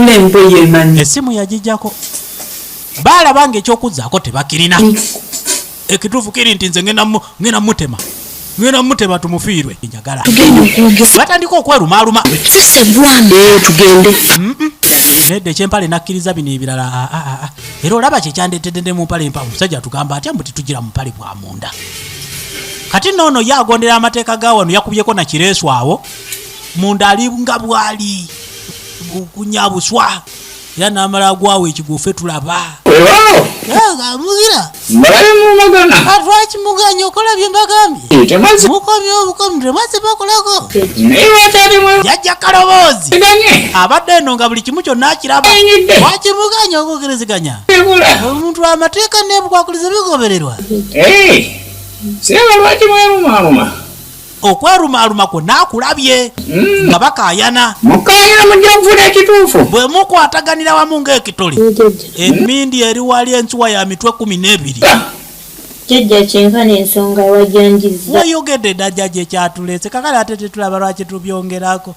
Nembo yemanyi. Essimu yagijjako, baalaba nga ekyokuzzaako tebakirina. Ekituufu kiri nti nze ngenda mutema, ngenda mutema, tumufiirwe, njagala. Tugenda okwogeza. Batandika okwerumaaluma. Sisegwana Tugende. Nedda, ekyempale nakkiriza, bino ebirala ah, ah, ah, ah. Era olaba kyekyandetedde ne mu mpale empanvu. Omusajja atugamba atya mbu tetugira mu mpale bwa munda? Kati noono ye agondera amateeka ga wano, yakubyeko na kireesu awo munda, ali nga bwali bukunya buswa, era n'amala gwawo ekigufe tulaba. Weewaawo. Mugira. Mbalabe mumagana. Atwakimuganya okola bye mbagambye. Temwazi. Mukomye obukomi, temwazi bakolako. Naye lwaki ate Jajja kaloboozi mweganye? Abadde eno nga buli kimu kyonna akiraba. Enyidde. Wakimuganya okukkiriziganya. Ebula. Omuntu amateeka n'ebukwakulizo bigobererwa. Siraba lwaki mwerumaaluma. Okwerumaaluma kwonna akulabye nga bakaayana. Mukaayana mujja kufuna ekituufu. Bwe mukwataganira wamu ng'ekitole, emindi eri wali ensuwa ya mitwe 12. Jjajja, kyenkana ensonga wajanjiza. Wayogedde dda jjajja ekyatuleese, kakale ate tetulaba lwaki tubyongerako.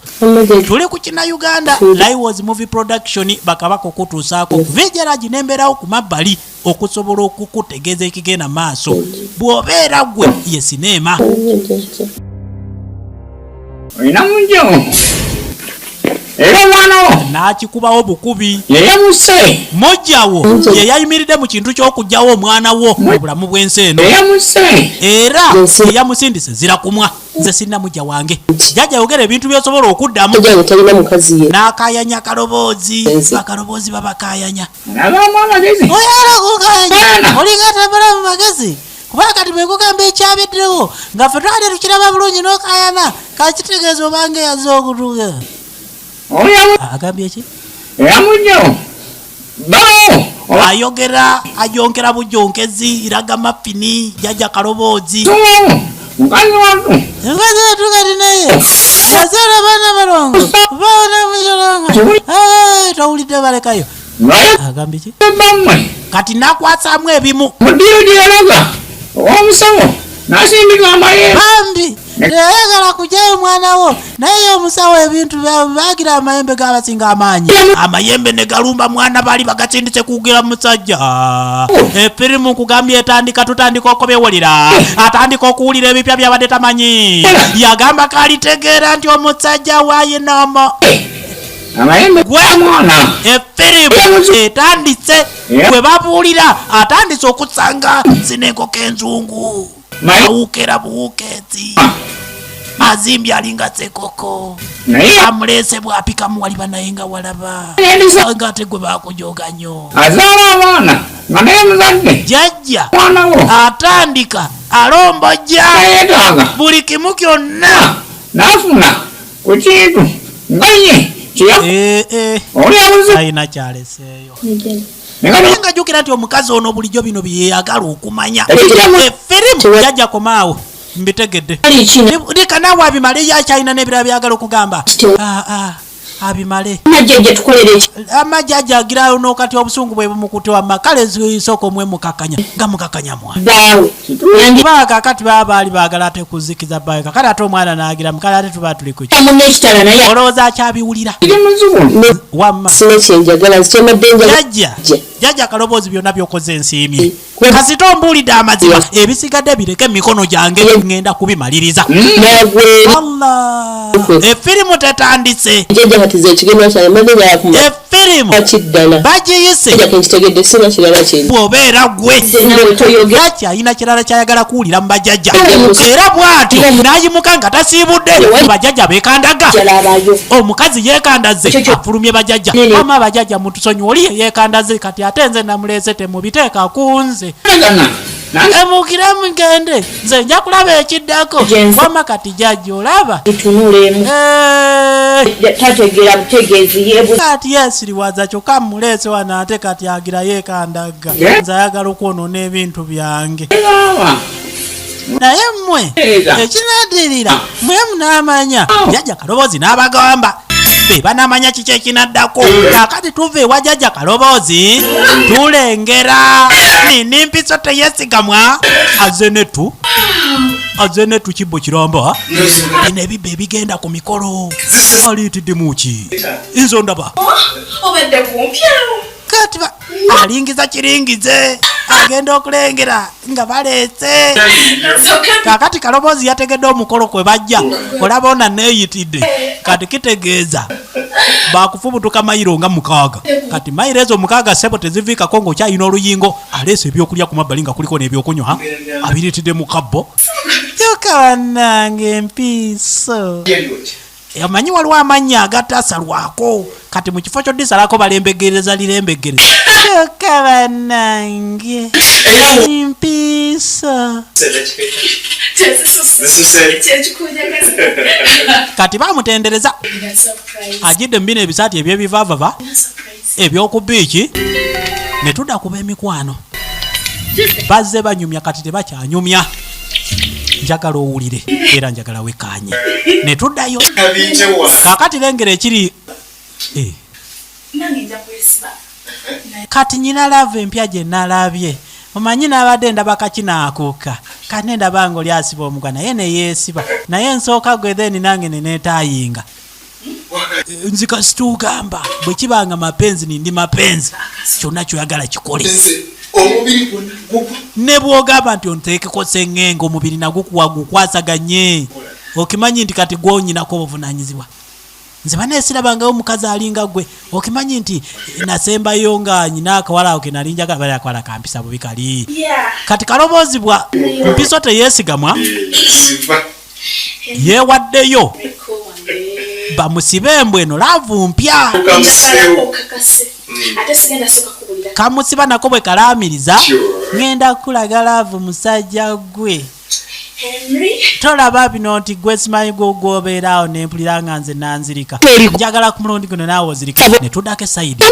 Tuli ku kina Uganda Liwos Movie Production, bakabaka okutuusaako vijeragi nembeerawo ku mabbali okusobola okukutegeeza ekigenda maaso bw'obeera gwe ye sineema. Olina mujjawo era omwana wo N'akikubawo bukubi. Yeyamusse. Mujjawo ye yayimiridde mu kintu ky'okugjawo omwana wo mu bulamu bw'ensi eno. Yeyamusse. Era yeyamusindise zira kumwa. Nze sirina mujja wange. Jjajja, yogera ebintu by'osobola okuddamu. Jjajja talina mukazi ye. N'akayanya akaloboozi. Nze. Akaloboozi babakayanya. Nabaamu amagezi. Oyagala kukayanya. Baana. Olinga tambala mu magezi, kubanga kati bwekugamba ekyabiddewo nga ffe twali tukiraba bulungi n'okayana, kakitegeeza obanga eyaze okutuka. Oyamu Agambye ki? Eyamujjawo bawo. Ayogera ajonkera bujonkezi, iraga mafini jjajja kaloboozi. Tumawo mukazi wattu. Mukazi wattu kati naye yazaala abaana balongo, baana mujalongo, towulidde balekayo. Naye Agambye ki? Bammwe. Kati nakwasaamu ebimu. Mu ddiiro gye yalaga ow'omusawo n'asindika amayembe. Bambi teyayagala kugyayo omwana wo, naye ye omusawo ebintu bagira amayembe gabasinga amaanyi, amayembe ne galumba mwana, baali bagasindise kugira musajja. Efirimu nkugambye etandika, tutandika okubiwulira, atandika okuwulira ebipya byabadde tamanyi. Yagamba kalitegeera nti omusajja wayinomo. Amayembe. Gwe. Mwana. Efirimu etandise. Yeah. Bwe babuulira atandise okusanga zino enkoko enzungu awuukera buwukeezi, azimbye alinga sekoko. Naye Amuleese bwapikamu waliba naye nga walaba nga ate gwe bakujoga nnyo. Azaala abaana nga naye muzadde. Jjajja Mwana wo atandika alombojja yeetaaga buli kimu kyonna. N'afuna ku kintu nga ye kyeya Eh, eh, oli abuze. Alina kyaleseeyo. Naye nga jjukira nti omukazi ono bulijjo bino byeyagala okumanya. Efirimu, jjajja komaawo, mbitegedde. Leka naawe abimale, ye akyalina n'ebirala byagala okugamba. Ah, ah, abimale. Jjajja, tukolere eki? Amajjajja agirayo nokati obusungu bwe bumukutte wamma. Kale sooka omwemukakanya nga mukakanya mwana. Baawe. Kuba kakati baba baali baagala ate kuzikiza bbawe, kakati ate omwana n'agira mukale, ate tuba tuli kuki? Munekitala naye. Olowooza akyabiwulira? Wamma. Sina kyenjagala, nze kyembadde njagala. Jjajja, jjajja kaloboozi, byonna byokoze ensiimye. Kuba- Kasita ombuulidde amazima, ebisigadde bireke emikono gyange, ŋŋenda kubimaliriza. Nagweri. Allah, efirimu tetandise. Jjajja, kati ze ekigendererwa kyange mbadde njagala kumanya Efirimu kiddala. bagiyise. Jjajja, kenkitegedde, sina kirala kyenjagala. Bw'obeera gwe Nawe toyogera. Akyalina kirala kyayagala kuwulira mu bajjajja, era bw'atyo n'ayimuka nga tasiibudde mu bajjajja beekandaga. Jalabayo. Omukazi yeekandaze. Ekyo Afulumye bajjajja. Nene. Wama bajjajja mutusonyiwa, oli ye yeekandaze, kati ate nze namuleese, temubiteeka ku nze. Emukire mugende, nze nja kulaba ekiddako. Jenzi. Wama kati jjajja olaba. Tunulemu. Eh, Tategeera butegeezi yebu. Kati yesiriwaza, kyokka muleese wano ate kati agira yeekandagga, nze ayagala okwonoona ebintu byange. Naye mmwe ekinaddirira mwe munaamanya. Jjajja kaloboozi n'abagamba be banamanya kiki ekinaddako. Kakati tuva ewa jjajja kaloboozi, tulengera nini mpiso teyesigamwa aze netu. Azze ne tukibbo kiramba bino ebibbo ebigenda ku mikolo. Aliitidde muki nzo ndaba Obadde kumpi awo. Kati alingiza kiringize, agenda okulengera nga baleese. Kakati kaloboozi yategedde omukolo kwe bajja, olaba ona neeyitidde. Kati kitegeeza bakufubutuka mayiro nga 6. Kati mayiro ezo 6 ssebo teziviikako ng'okyalina oluyingo. Aleese ebyokulya ku mabbali nga kuliko n'ebyokunywa, abireetedde mu kabbo. Kyokka bannange empiso. Omanyi waliwo amannya agatasalwako, kati mu kifo ky'odisalako balembegereza lirembegereza. Kyokka bannange empiso. Kati bamutendereza ajidde mu bino ebisaati eby'ebivaavava eby'oku biiki. Ne tudda ku b'emikwano bazze banyumya, kati tebakyanyumya. Njagala owulire era njagala wekkaanye. Ne tuddayo kaakati lengera ekiri. Nange nja kwesiba. Kati nyina love empya gye nalabye. Omanyi nabadde ndaba kakinaakuuka, kati ndaba ng'oli asiba omugwa naye ne yeesiba, naye nsooka gwe then nange ne neetaayinga. Nzika situgamba bwe kibanga mapenzi ni ndi mapenzi, kyonna kyoyagala kikole. Ne bw'ogamba nti onteekeko sseŋŋenge, omubiri nagukuwa gukwasaganye, okimanyi nti kati gw'onyinako obuvunaanyizibwa. Nze banaye sirabangayo omukazi alinga ggwe. Okimanyi nti nasembayo nga nyina akawala ako ke nali njagala, bali akawala kampisa bubi kali. Kati kaloboozibwa mpiso teyeesigamwa, yeewaddeyo bamusibe embwa eno love mpya. Kamusiba nako bwe kalaamiriza, ŋŋenda kukulaga love musajja ggwe. Tolaba bino nti gwe simanyi gw'obeera awo ne mpulira nga nze nanzirika. Njagala ku mulundi guno naawe ozirike. Ne tuddako esayidi.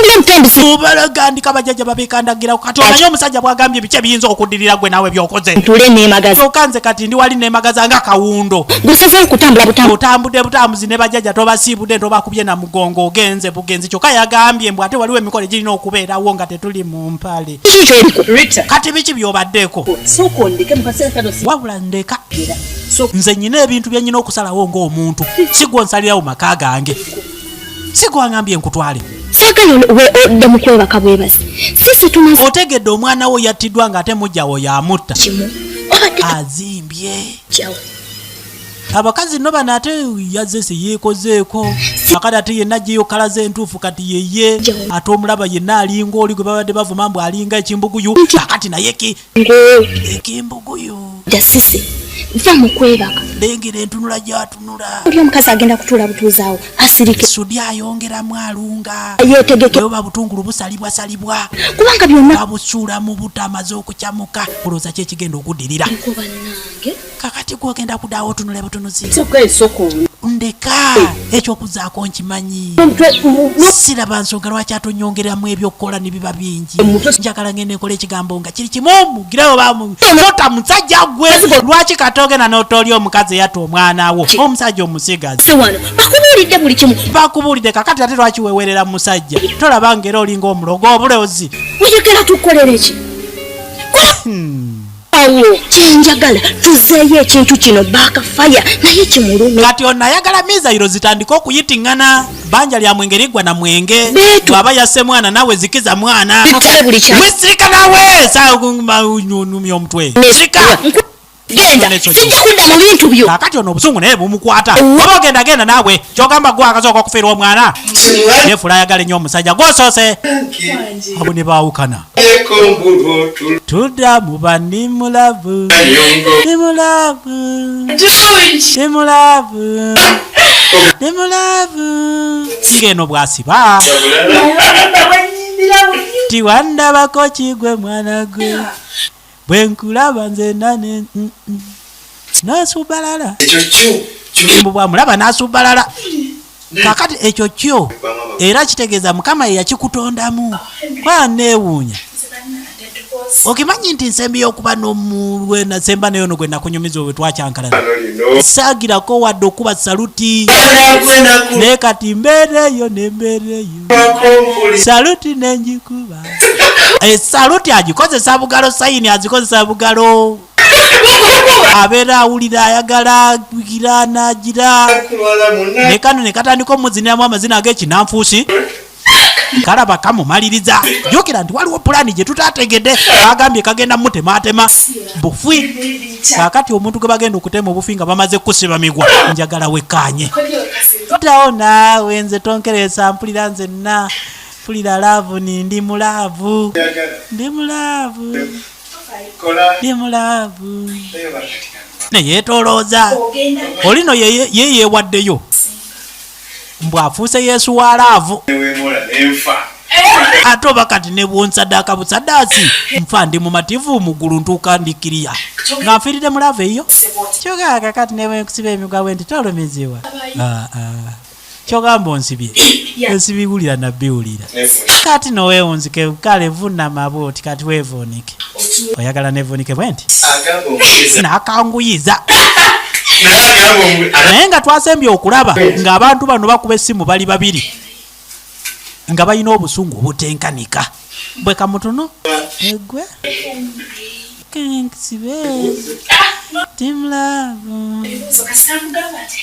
Tubalagandika bajjajja babeekandagirako. Kati omanyi omusajja bw'agambye biki ebiyinza okuddirira gwe naawe by'okoze. Ntuule neemagaza. Kyokka nze kati ndi wali neemagaza nga kawundo. Gusazeewo kutambula butambuzi. Otambudde butambuzi ne bajjajja tobasiibudde, tobakubye na mugongo, ogenze bugenzi. Kyokka yagambye mbu ate waliwo emikolo egirina okubeerawo nga tetuli mu mpale. Kiki ky'oliko? Rita. Kati biki by'obaddeeko? Sooka ondeke mu kaseera kano si- Wabula ndeka. Sooka. Nze nnina ebintu bye nnina okusalawo ng'omuntu. Si gwe onsalirawo maka gange. Si gwe wangambye nkutwale. Saagala odde mu kwebaka bwebazi. Sisi tumaze Otegedde omwana wo yattiddwa ng'ate muggya wo y'amutta. kimu. Obadde Azimbye. kyawo. Abakazi nno bano ate yazze si yeekozeeko. Kakati ate yenna aggyeyo kkala ze entuufu kati yeye. Ate omulaba yenna alinga oli gwe babadde bavuma mbu alinga ekimbuguyu. Kakati naye ekimbuguyu. Jasisi, nva mu kwebaka. Lengera entunula gy'atunula. Oli omukazi agenda kutuula butuuzi awo asirike. Sudi ayongeramu alunga. Yeetegeke. Bwe buba butungulu busalibwasalibwa. Kubanga byonna babusuula mu buto amaze okukyamuka. Olowooza ki ekigenda okuddirira? Nkuba nnange. Kakati gw'ogenda kudaawo otunule butunuzi. Sooka esooka olu. Ndeka ekyokuzaako nkimanyi. Siraba nsonga lwaki atonyongeramu ebyokukola ne biba bingi. Njagala ngende nkola ekigambo nga kiri kimu, mugirewo bamu. Tota musajja gwe. Lwaki kati ogenda n'otoolya omukazi eyatta omwana wo? Omusajja omusigazi. Si wano. Bakubuulidde buli kimu. Bakubuulidde kakati ate lwaki weewerera musajja? Tolaba ng'era olinga omulogo obulozi. Oyagala tukolere ki? Awo kyenjagala tuzeeyo ekintu kino backfire naye kimulume. Kati ono ayagala mizayiro zitandike okuyitiŋŋana. Bbanja lya mwenge liggwa na mwenge. Beetu. Bw'aba yasse mwana naawe zikiza mwana. Akole buli kya- Wisirika naawe! Saakumya omutwe. Ne- Sirika! Genda, Neso sijja kudda mu bintu byo. Kaakati ono obusungu naye bumukwata. Oba ogenda genda naawe, ky'ogamba gwe akasooka okufiirwa omwana. Yefuula ayagala ennyo omusajja gw'osoose. Abo ne baawukana. Tudda mu ba Nimulavu. Nimulavu. Nimulavu. Nimulavu. Ng'eno bw'asiba. Tiwandabako kigwe mwana gwe. Bwe nkulaba nze nane, N'asubalala. Mbu bw'amulaba n'asubalala. Kaakati ekyo kyo era kitegeeza Mukama ye yakikutondamu. Kwa neewuunya. Okimanyi nti nsembi y'okuba n'omuwe nasemba naye ono gwe nakunyumiza bwe twakyankalana. Saagirako wadde okuba saluti. Naye kati mbeereyo ne mbeereyo. Saluti ne njikuba. Saluti agikozesa bugalo, sayini azikozesa bugalo. Abeera awulira ayagala gira nagira ne kano ne katandika omuziniramu amazina ag'ekinanfuusi, kalaba kamumaliriza. Jjukira nti waliwo pulaani gye tutategedde, bagambye kagenda mutematema bufi. Kaakati omuntu gwe bagenda okutema obufi nga bamaze kusiba migwa, njagala wekkaanye tutawo naawe. Nze tonkeresa, mpulira nzenna mpulira love, ni ndi mu love, ndi mu love, ndi mu love. Neyeetolooza olino ye ye yeewaddeyo mbw afuuse Yesu wa love. Ate oba kati ne bwonsaddaaka busaddaasi, nfa ndi mumativu, mu ggulu ntuuka ndikkiriya nga nfiiridde mu love eyo. Kyogamba kakati ne bwenkusiba emigwa bwe nti tolumizibwa? Ah, ah. Kyogamba onsibye ensibiwulira nabbiwulira kati noweewunzike. Kale vunama bwoti, kati weevuunike. Oyagala nevuunike bwe nti n'akanguyiza, naye nga twasembye okulaba ng'abantu bano bakuba essimu bali babiri nga balina obusungu obutenkanika. Bwe kamutuno egwe kensibe ndi mu love,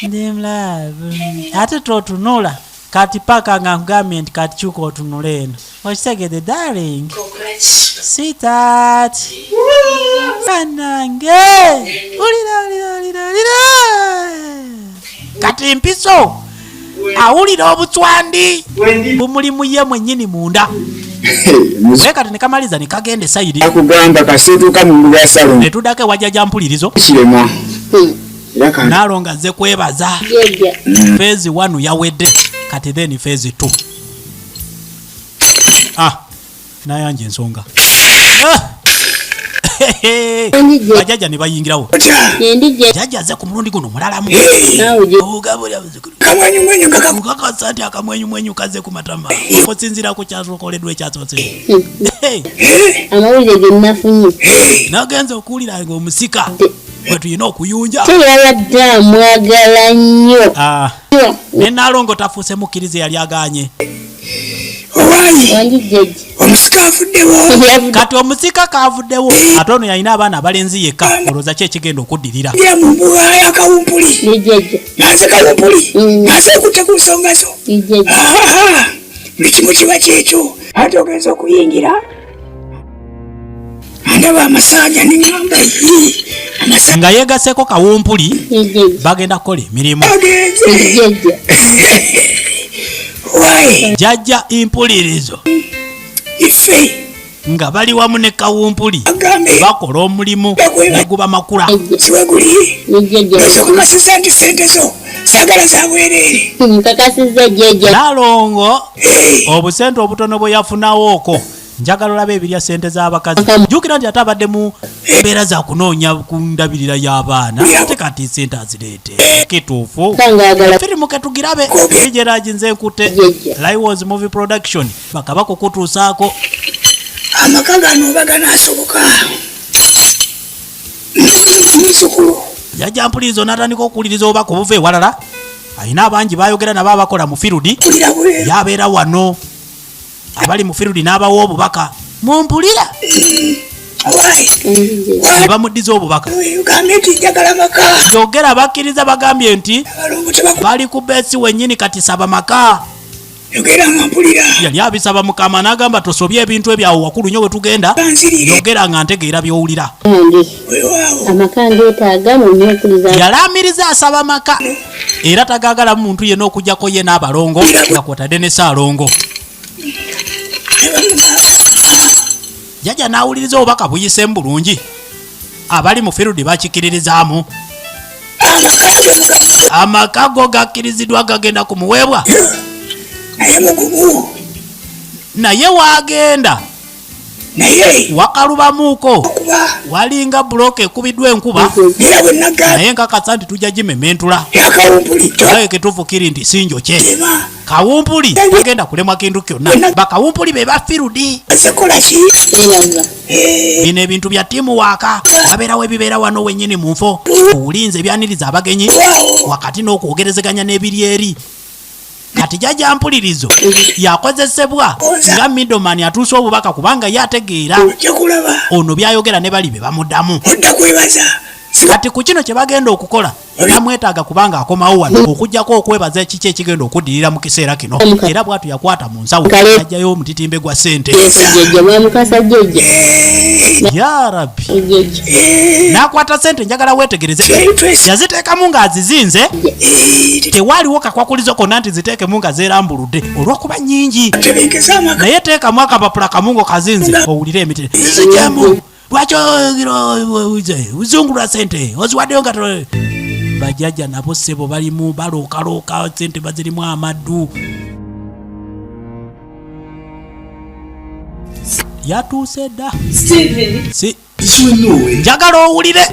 ndi mu love. Ate totunula kati paka nga nkugambye nti kati kyuka otunule eno. Okitegedde, darling? Sweetheart, banange, wulira, wulira, wulira, wulira. Kati mpiso awulira obucwandi bumulimu ye mwennyini munda naye kati nekamaliza nekagenda e side. Akugamba kasituuka mu mbuga ya salon. Netuddako ewajjaja mpulirizo. Kirema era kandi. Naalonga azze kwebaza. Jjajja. Phase 1 yawedde, kati then phase 2. Ah, nayanja ensonga. Ah! Bajjajja ne bayingirawo. Endi. Jjajja azze ku mulundi guno mulalamu. Naawe gye. Ogabulya muzukulu. Kamwenyumwenyu nga Mukakasa nti akamwenyumwenyu kazze ku matama okusinziira ku kyasokoleddwa ekyasoose. Hey, Amawulire ge nafunye. Nagenza okuwulira nga omusika bwe tulina okuyunja. Teyabadde amwagala nnyo. Ah, ne Naalongo tafuuse mukkiriza eyali aganye. Owaayi. Wangi jjajja. Omusika afuddewo. Yavudde. Kati omusika kavuddewo, ate ono yalina abaana abalenzi yekka. Olowooza ki ekigenda okuddirira? Ngira mu mbuga ya kawumpuli. Ne jjajja. Nanze kawumpuli. Nanze okutte ku nsonga zo. Ne jjajja. Ahaha, buli kimu kiba kyekyo, ate ogenza okuyingira ndaba amasanja neŋŋamba yi amasanja Nga yeegaseeko kawumpuli. Ne jjajja. Bagenda kukola emirimu. Agenze. Ne jjajja. Wayi. Jjajja impulirizo. Ife. Nga bali wamu ne kawumpuli. Agambe. Bakola omulimu neguba makula. Siweguli. Ne jjajja. Oza okukasiza nti sente zo saagala za bwereere. Nkakasizza jjajja. Nalongo obusente obutono bwe yafunawo okwo, njagala olaba ebirya sente z'abakazi. Jjukira nti ate abadde mu mbeera za kunoonya ku ndabirira y'abaana, ate kati sente azireete kituufu. Kangaagala. Firimu ketugirabe igeragi nze nkutte. Jjajja. Liwos Movie Production bakaba kukutuusaako. Amaka gano oba ganaasoboka, muzukulu? Jjajja mpulirizo n'atandika okuwuliriza obubaka obuva ewalala. Alina abangi bayogera nabo abakola mu field. Kulira bweru. Yabeera wano abali mu field n'abawa obubaka mumpulira. Wayi. Ne bamuddiza obubaka. Ugambye nti njagala maka. Yogera bakkiriza, bagambye nti Abalongo tebaku bali ku base wennyini, kati saba maka. Yogera nga mpulira. Yali abisaba mukama n'agamba tosobye ebintu ebyawo wakulu nnyo bwe tugenda. Banzirire. Yogera nga ntegeera by'owulira. Wange. Weewaawo. Amaka ngeetaaga munyeekuriza. Yalaamiriza asaba maka era tagaagalamu muntu yenna okugjako ye n'abalongo nga kwotadde ne Saalongo. Jjajja n'awuliriza obubaka buyiseemu bulungi, abali mu field bakikiririzaamu. Amaka gemugamba. Amaka go gakkiriziddwa, gagenda kumuweebwa. Naye mugumu. Naye waagenda Naye wakalubamuuko. Kuba Walinga bulooka ekubiddwa enkuba. Era bwe nagamba Naye nkakasa nti tujja gimementula. Yakawumpuli. Naye ekituufu kiri nti sinjokye. Tema. Kawumpuli tagenda kulemwa kintu kyonna, bakawumpuli be ba field. Sekola ki? Weebaza. Bino ebintu bya ttiimu waaka, wabeerawo ebibeera wano wennyini mu nfo, obulinzi ebyaniriza abagenyi wakati n'okwogerezeganya n'ebiri eri. Kati jjajja mpulirizo yakozesebwa nga middleman atuusa obubaka kubanga ye ategeera Ojja kulaba. ono byayogera ne bali be bamuddamu. Odda kwebaza. Kati ku kino kye bagenda okukola tamwetaaga kubanga akomawo wano okuggyako okwebaza ekiki ekigenda okuddirira mu kiseera kino. Era bw'atyo yakwata mu nsawo n'aggyayo omutitimbe gwa ssente. Jjajja mwamukasa jjajja. Ya Rabbi. Jjajja. N'akwata ssente njagala weetegereze. Yaziteekamu ng'azizinze. Tewaaliwo kakwakulizo konna nti ziteekemu nga zeerambuludde olw'okuba nnyingi. Naye teekamu akapapula kamu ng'okazinze owulire emiti. Zigyemu. Lwaki ozungulula sente oziwaddeyo nga bajjajja nabo ssebo balimu balookalooka sente bazirimu amaddu. Yatuuse dda. Steven. Si. Njagala owulire.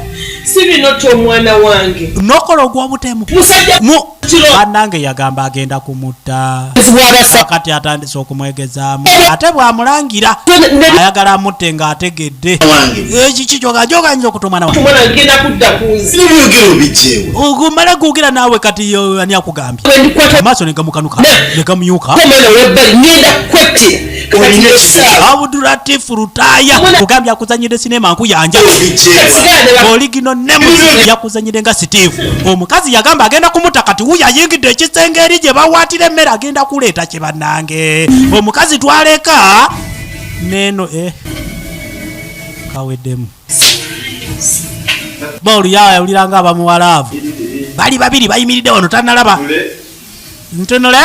Steven otta omwana wange. N'okola ogw'obutemu. Musajja Mu kiro. Bannange yagamba agenda kumutta. Kati atandise okumwegezaamu. Ate bw'amulangira ayagala amutte ng'ategedde. Ekiki kyoga kyoga ayinza okutta omwana wange. Omwana agenda kudda ku nsi. Ebyogero bijjeewo. Ogumala gwogera naawe kati yo, ani akugambye? Bwe ndikwata Amaaso ne gamukanuka, ne gamyuka. omwana ow'ebbali ngenda kwettira. Kati essaawa. Abdulatif Lutaaya kugambye akuzanyidde sinema nkuyanja. Oligino nemu yakuzanyidde nga Steve. Omukazi yagamba agenda kumuta kati wuyo ayingidde ekisenge eri gye bawaatira emmere agenda kuleeta kye bannange. Omukazi twaleka neeno kaweddemu. Boolu yawulira nga abamuwalaavu. Bali babiri bayimiridde wano tannalaba. Ntunule?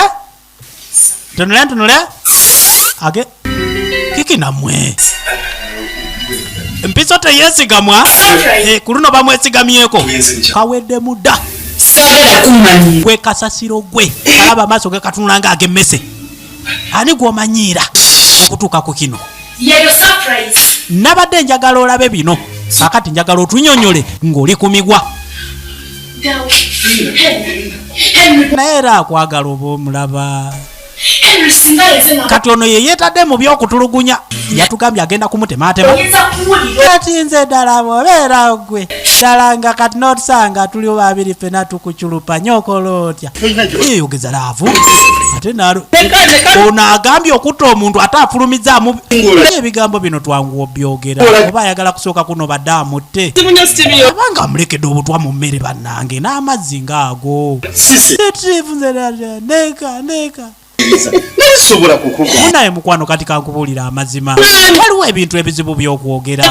Ntunule, ntunule? Age kiki nammwe? Mpiso teyeesigamwa. Ku luno bamwesigamyeko. Kaweddemu dda. Saagala kumanya. Gwe kasasiro gwe. Alaba amaaso ge katunula nga ag'emmese. Ani gw'omanyiira okutuuka ku kino? Yeyo surprise. Nabadde njagala olabe bino. Kaakati njagala otunyonyole ng'oli ku migwa. Henry. Naye era akwagala oba omulaba. Henry singa yeze nga Kati ono ye yeetadde mu by'okutulugunya. Yatugambye agenda kumutemaatema. Oyinza kuwulira. Kati nze ddala bw'obeera ggwe. Ddala nga kati n'otusanga tuli babiri ffenna tukuculupa nnyo okola otya? Yeeyogeza laavu. Ate nalo. Ono agambye okutta omuntu ate afulumizzaamu ebigambo bino twanguwa obyogera. Oba ayagala kusooka kuno badde amutte. Abanga amulekedde obutwa mu mmere bannange n'amazzi ng'ago. Steve nze neka, neka. Nsobola kukuga. Munaye mukwano kati kankubuulira amazima. Waliwo ebintu ebizibu by'okwogera.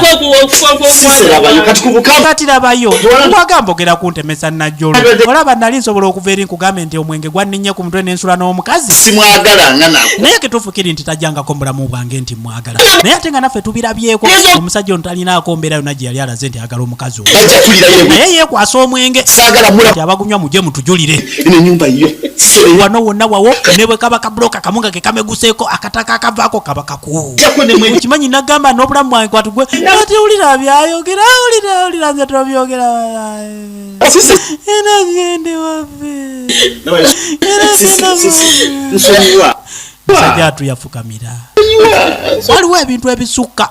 Sisi labayo kati ku bukama. Kati labayo. Wagamba ogera kuntemesa Najjolo. Olaba nali nsobola okuva eri nkugambe nti omwenge gwanninnye ku mutwe n'ensula n'omukazi. Simwagala nga nako. Naye kituufu kiri nti tajjangako mu bulamu bwange nti mwagala. Naye ate nga naffe tubirabyeko. Omusajja ono talinaako mbeera yonna gye yali alaze nti ayagala omukazi oyo. Bajja kulirayo ebwe. Naye yeekwasa omwenge. Saagala mula. Nti abagunywa mujje mutujulire. Eno ennyumba yo. Wano wonna wawo ne bwe kaba kabuloka kamu nga ke kameguseeko akataka akavaako kaba kaku. Okimanyi nagamba n'obulamu bwange kwati gwe ati wulira byayogera, wulira, wulira nze tobyogera. Era ngende waffe. Era ngende waffe. Nsonyiwa. Musajja atu yafukamira. Waliwo ebintu ebisukka.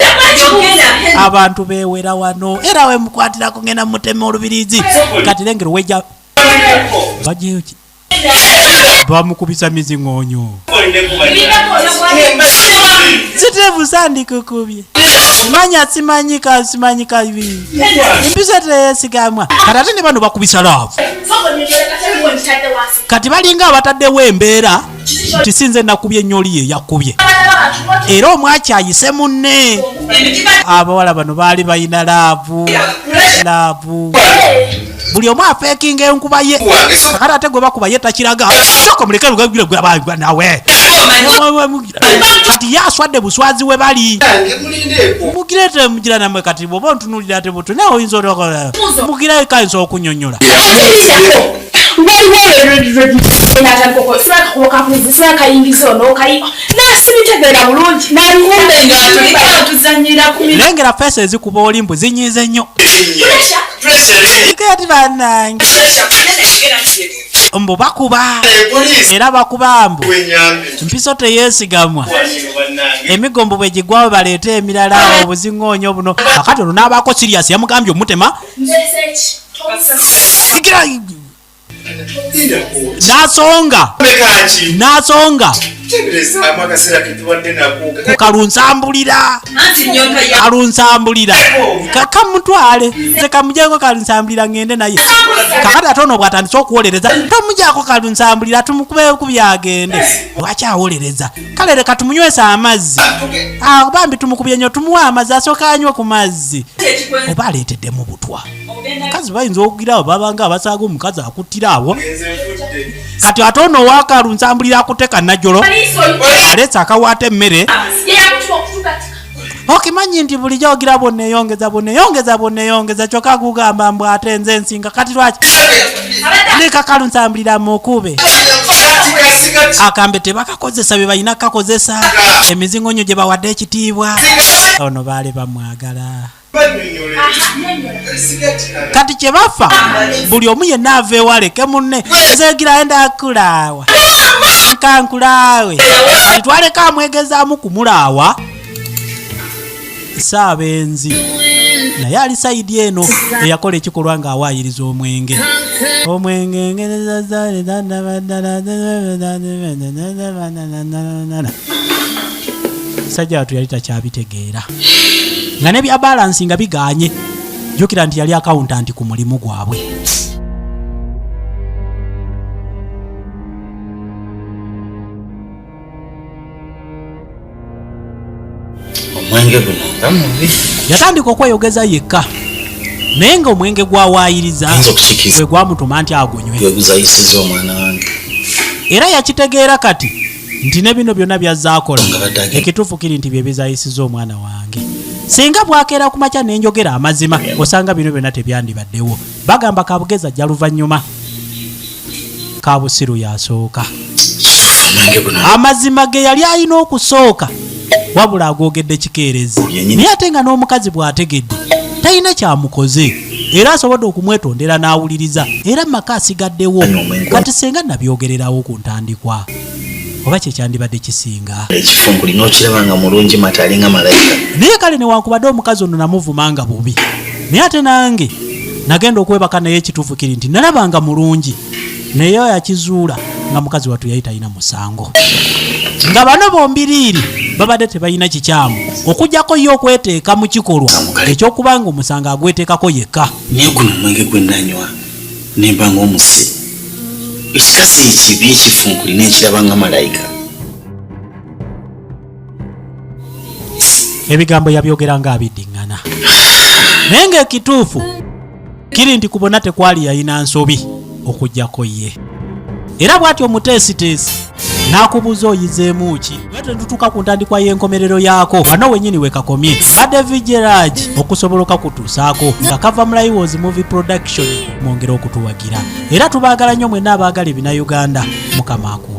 Abantu beewera wano. Era we mukwatirako ngenda mutema olubirizi. Kati lengero wejja. Bajeyo ki? Bamukubisa mizingoonyo. Steve sandikukubye. Manya simanyika, simanyika ibi. Empisa teyeesigamwa. Kati ate ne bano bakubisa love. Kati balinga abataddewo embeera nti si nze nakubye ennyo oli ye yakubye. Era omwakyayise munne. Abawala bano baali balina love. Love. Buli omu afeekinga enkuba ye. Kakati ate gwe bakuba ye takiraga. Sooka muleke lugagire gwe aba nawe. Kati ye aswadde buswazi we bali. Mugire te mugira namwe kati bw'oba ontunuulira ate buto naye oyinza otokola. Mugire kayinza okunnyonnyola. Lengera feesi ezikuba oli mbu zinyiize nnyo. Kati bannange. Mbu bakuba. Era bakuba mbu. Mpiso teyeesigamwa. Emigombo bwe gigwawo baleete emirala obuzingoonyo buno. Kakati olwo n'abaako serious yamugambye omutema. N'asonga. N'asonga. Teberezaamu akaseera ke tubadde nako. Ku kalunsambulira. Anti nnyonta ya Kalunsambulira kamutwale, nze kamujeko kalunsambulira ngende naye. Kakati ate ono bwatandise okuwolereza, tomujako kalunsambulira, tumukube kubyagende. Lwaki awolereza? Kale leka tumunywesa amazzi. Ah, bambi tumukubye nnyo, tumuwe amazzi, asooka anywe ku mazzi. Oba aleeteddemu butwa, mukazi bayinza okugirawo babanga abasaaga omukazi akuttira awo. Kati ate ono owakalunsambulira akutte kannajjolo, aleese akawaata emmere. Okimanyi nti bulijjo ogira bwonneeyongeza, bwonneeyongeza, bwonneeyongeza, kyokka gugamba mbu ate nze nsinga. Kati lwaki leka kalunsambulira mukube akambe tebakakozesa bye balina kakozesa, emizingonyo gye bawadde ekitiibwa. Ono baali bamwagala. Kati kyebafa buli omu yenna ava ewaleke munne, nzegira enda kulaawa nkankulaawe. Kati twaleka amwegezaamu kumulaawa saabenzi, naye ali side eno eyakola ekikolwa ng'awaayiriza omwenge, omwenge. Sajja watu yali takyabitegeera nga ne bya balance nga biganye. Jjukira nti yali accountant ku mulimu gwabwe. Omwenge guno nga mubi. Yatandika okweyogeza yekka, naye nga omwenge gwawaayiriza Ayinza okukikkiriza. gwe gwamutuma nti agunywe. Gwe guzayisiza omwana wange. Era yakitegeera kati nti ne bino byonna byazze akola, Nga badde agenda. ekituufu kiri nti bye bizayisiza omwana wange. Singa bwakeera ku makya nenjogera amazima, osanga bino byonna tebyandibaddewo. Bagamba kabugezi ajja luvannyuma, kabusiru yasooka. Omwenge guno. Amazima ge yali alina okusooka, wabula agogedde kikeerezi. Yennyini. Naye ate nga n'omukazi bw'ategedde talina kyamukoze, era asobodde okumwetondera n'awuliriza, era maka asigaddewo. Anywa omwenge. Kati senga nabyogererawo ku ntandikwa, oba kyekyandibadde kisinga. Ekifunkuli n'okiraba nga mulungi mata, alinga malayika. Naye kale newankubadde omukazi ono namuvuma nga bubi, naye ate nange nagenda okwebaka naye, ekituufu kiri nti nalabanga mulungi, naye yakizuula nga mukazi wattu yali talina musango, nga bano bombiriiri babadde tebalina kikyamu, okugjako ye okweteeka mu kikolwa ekyokuba nga omusango agweteekako yekka. Naye guno omwenge gwe nanywa nemba ng'omusiru, ekikazi ekibi ekifunkuli nenkiraba nga malayika. Ebigambo yabyogera nga abiddiŋŋana, naye ng'ekituufu kiri nti ku bonna tekwali yalina nsobi okugjako ye. Era bw'atyo omuteesiteesi n'akubuuza oyizeemu ki? Naye tetutuuka ku ntandikwa y'enkomerero yaako, wano wennyini we kakomye. Badde Vigirage okusobola okakutuusaako nga kava mu Liwos Movie Production. Mwongere okutuwagira, era tubaagala nnyo mwenna abaagala ebinayuganda. Mukama akuuma.